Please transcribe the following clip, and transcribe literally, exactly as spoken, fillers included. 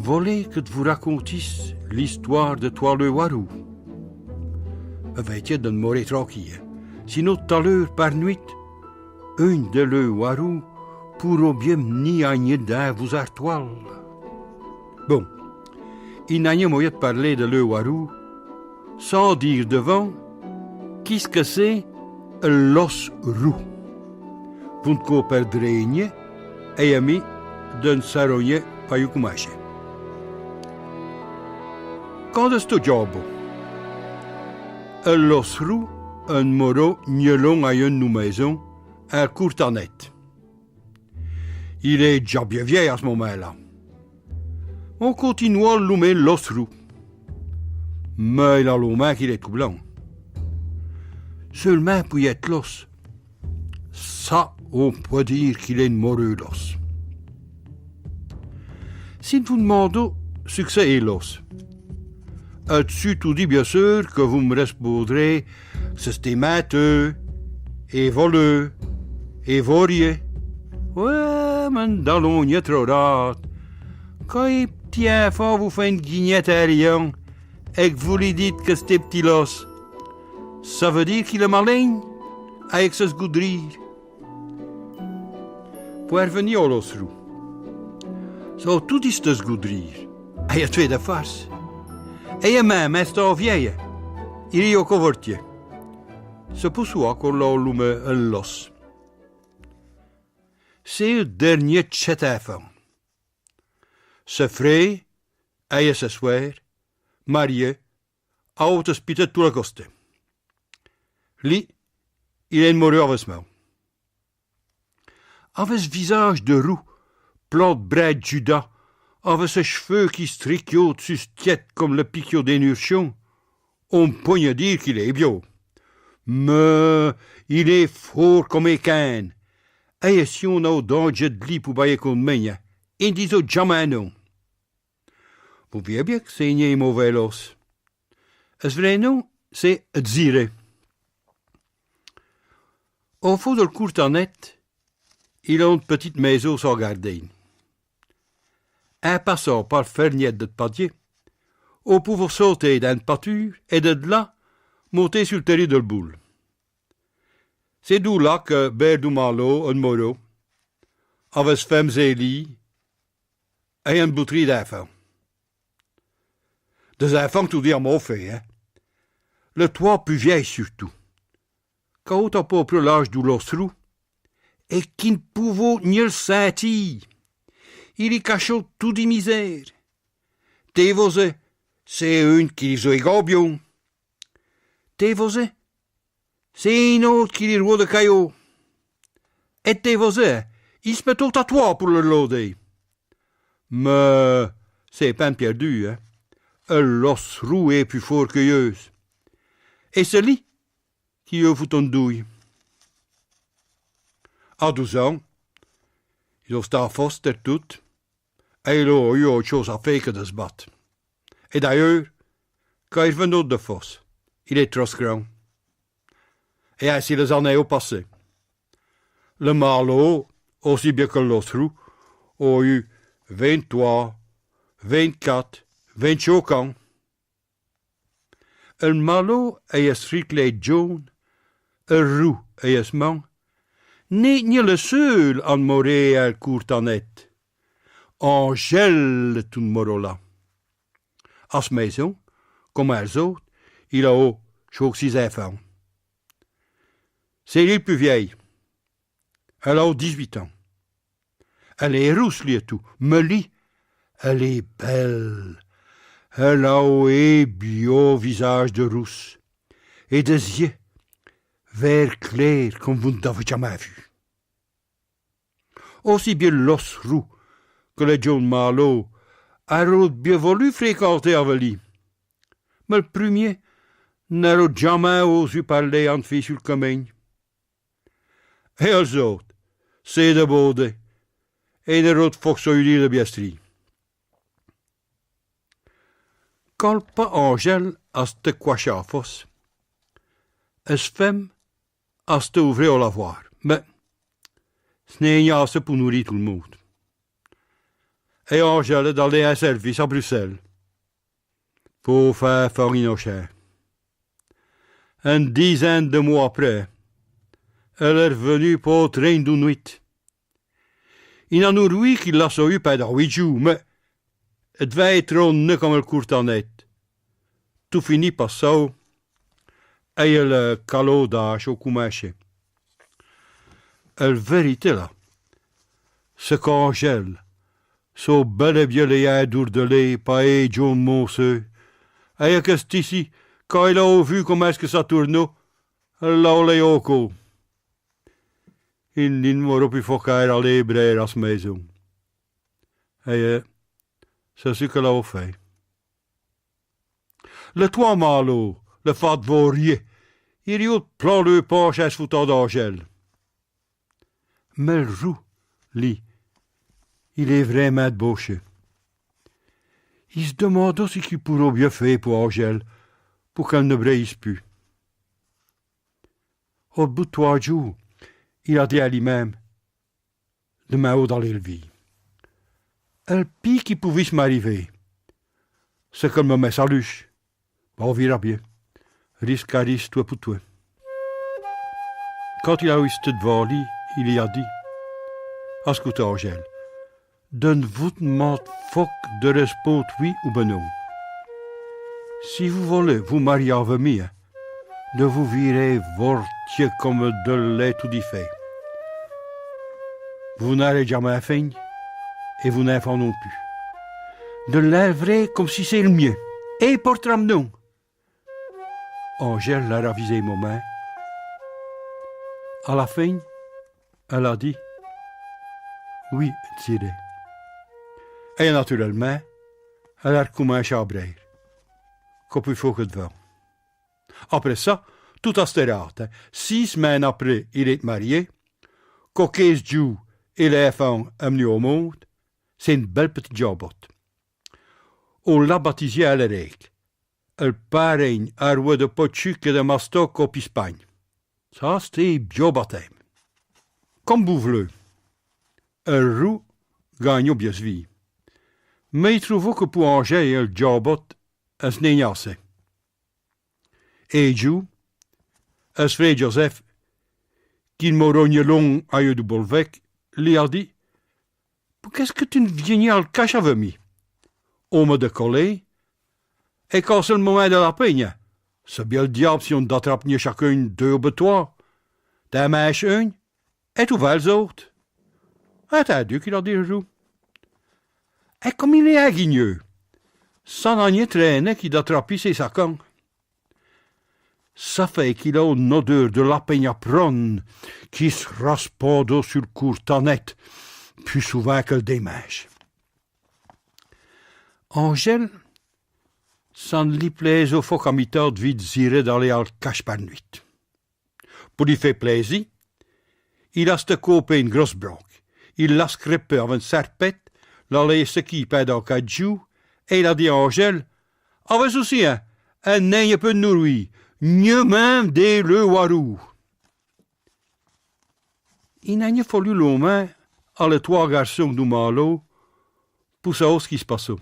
Volez que d'vous racontisse l'histoire de twas leus warous. Vêtiez d'in d'morer tranquilles, hein. Sinon, t't-à l'heure par nuit, eune de leus warous pourrot bié m'nir agner dins vos artoiles. Bon, i n'a nié moyen d'parler de leus warous sans dire d'vant qu'est-ce que ch'est l'osse roux. Vous n'comperdrez nié, et à mi d'in sarogne par où comincher. Quand ch'étot job, l'osse roux in d'morot nié lon à eune d'nos maisons, à Courtanette. Il est déjà bié vieux à ch'momint-là. On continue à l'lommer l'osse roux. Mais il a l'main qu'il est tout blanc. Seul'mint, pou yète l'osse, cha, on pout dire qu'il est d'morot l'osse. Si d'vous d'mandot ce que ch'est l'osse, à d'ssus toudis, bié sûr, que vous m'répondrez, ch'est des minteux, et voleux, et vauriés. Ouais, mais n'dalons nié trop rade. Quand un p'tit infant vous fait eune guignette à rien, et que vous li dites que ch'est p'tit l'osse, cha veut dire qu'il est malin, avec ses goûts d'rire. Pou arvenir à l'osse roux. Cha, toudis ch'est des goûts d'rire. Et à fait des farces. Et même, à ch'te vieux, i rit incore voltiers. Ch'est pou cha qu'on l'a l'lommer l'osse. Ch'est l'dernier d'chés infants. Ses frères, et ses soeurs, mariés, ont hospité tout le costé. Li, il est d'morot aveuchemint. Aveuch visage de roux, plat d'bras d'Judas, aveuch ses ch'feux qui s'triquiotent su s'tiête comme les piquiots d'un urchon, on n'pout nié dire qu'il est biau. Mais il est fort comme un cane. Et si on a danger d'li pou bailler cou d'main, i n'disot jamais non. Vous voyez bié que ch'est nié mauvais l'osse. Ech vrai nom, ch'est Désiré. Au fond de l'Courtanette, il a eune p'tite maison sans gardin. In passant par l'fernière de l'padier, on pouvot sauter dins l'pâture et de là monter su l'terrain de l'boule. Ch'est dous là que Berdou Marlot in d'morot, aveuch s'femme Zélie, et eune boutrie d'infants. Des infants toudis à mau fait, hein. Les twas pus vieux surtout. Qu'ont à peu près l'âge de l'osse roux, et qui n'pouvot nié l'sintir. I li cachot toudis misère. Té vozé, ch'est eune qui li zot est gabion. Té vozé, ch'est eune aute qui li route des caillots. Et té vozé, i s'mettot à twas pou l'lauder. Mais ch'est peine pierdue, hein. L'osse roux est pus fort que yeux. Et ch'est li qui yeux fout in douille. À douze ans, il a sté à fosse tertous, et il a eu aute chose à faire que de s'batte. Et d'ailleurs, quand i r'venot de fosse, il étot trop grand. Et ainsi les années ont passé. Les Marlot, aussi bié que l'osse roux, ont eu vingt-twas, vingt-quate, vingt-chonq ans. El Marlot et es friclé John, el roux et es man, n'étot nié les seuls à d'morer à Courtanette. Angèle étot d'morot là. À s'maison, comme à les autes, il a eu chonq six infants. Ch'est li l'pus vielle. Elle a eu dix-huit ans. Elle est rousse, li étot, mais li, elle est belle. Elle a un biau visage de rousse, et des yeux vert clair comme vous n'avez jamais vu. Aussi bié l'osse roux que le John Marlot arot bié volu fréquenter avec li. Mais l'premier n'arot jamais osé parler à eune fille su l'camin. Et les autes, ch'est des baudets, et n'arot foc su dire des biast'ries. Quand l'pot Angèle a sté couché à fosse, es femme a sté ouvrer au lavoir, mais ch'n'étot nié assez pou nourrir tout l'monde. et Angèle d'aller in service à Bruxelles pour faire fort innochint. Eune dizaine de mos après, elle est r'venue pour traîner de nuit. I n'a nourri qui l'a soyu pindant huit jours, mais elle devait être ronne comme el courtanette. Tout fini par ça, et el calot d'âge au commencé. El vérité là, c'est qu'Angèle, so bel et bien les a dourdelé par et John Mosseux, et que c'ici, quand il a vu comment est-ce que ça tournait, elle l'a olé au cou. I n'in m'aurot pus fort qu'à aller brère à s'maison. Et, euh, c'est ce qu'elle a fait. Les twas Marlot, les fat vauriers, i riaient plein leu poche à s'foutant d'Angèle. Mais l'Roux, li, il est vraimint débauché. I s'demandot ce qu'i pourrot bien faire pour Angèle, pour qu'elle ne braille pus. Au bout d'twas jours, il a dit à li-même : « Demain, au dans l'Elvie. El pis qui pouvot s'm'arriver, c'est qu'elle me mette à l'huche. Bah, on verra bien. Risque à risque, tout pour tout. » Quand il a eu chté d'vant li, i li a dit : « Acoute, Angèle, je n'vous demande foc de respect, oui ou ben non. Si vous voulez vous marier avec mi, hein, je vous vierai voltiers comme de lait tout dit fait. Vous n'arez jamais faim, et vos éfants non pus. Je l'él'vrai comme si ch'étot l'mien, et i portera m'nom. » Angèle l'a ravisé un momint. À la fin, elle a dit : « Oui, j'irai. » Et naturellemint, elle a r'comminché à brère. Quo pus fort que d'vant. Après cha, tout a chté rade, hein. Six semaines après, il est marié. Quo quinze jours, et l'éfant est venu au monde. C'est eune belle petite jabote. On l'a baptisée à l'Erec. El parrain arwait de potchu que de mastoc au pispagne. Cha ch'étot biau baptême. Comme vous v'lez. El Roux gagnot bien s'vie. Mais i trouvot que pour Angèle, el jabote, elle n'in a assez. Et Diu, el frère Joseph, qui m'aurot gneu long à yeu du Bolvec, li a dit : « Pourquo est-ce que tu n'viens à l'cache avec mi ? » On m'a décollé, et quand ch'est l'momint de la paye, ch'est bien l'diabe si on n'attrape gneu chacun deux ou twas. T'in minges eune, et t'in vales l'aute. Intindu, qu'i a dit l'Roux. Et comme il est inguigneux, cha n'a gneu traîné qu'i d'attraper ses sacants. Cha fait qu'il a eune odeur de lapin à prone qui s'raspandot sur l'courtanette, pus souvint que l'diminche. Angèle, cha n'li plaisot foc à mitan d'vier Désirée d'aller à l'cache par nuit. Pour li faire plaisi, il a chté coper eune grosse branque, il l'a scrépée avec eune serpette, l'a laissée séquer pindant quate jours, et il a dit à Angèle : « Avais aussi, hein, un œil un peu nourri, gneu même des leu warou. » I n'a gneu fallu longmint à les twas garchons du Malo pour savoir ce qui s'passot.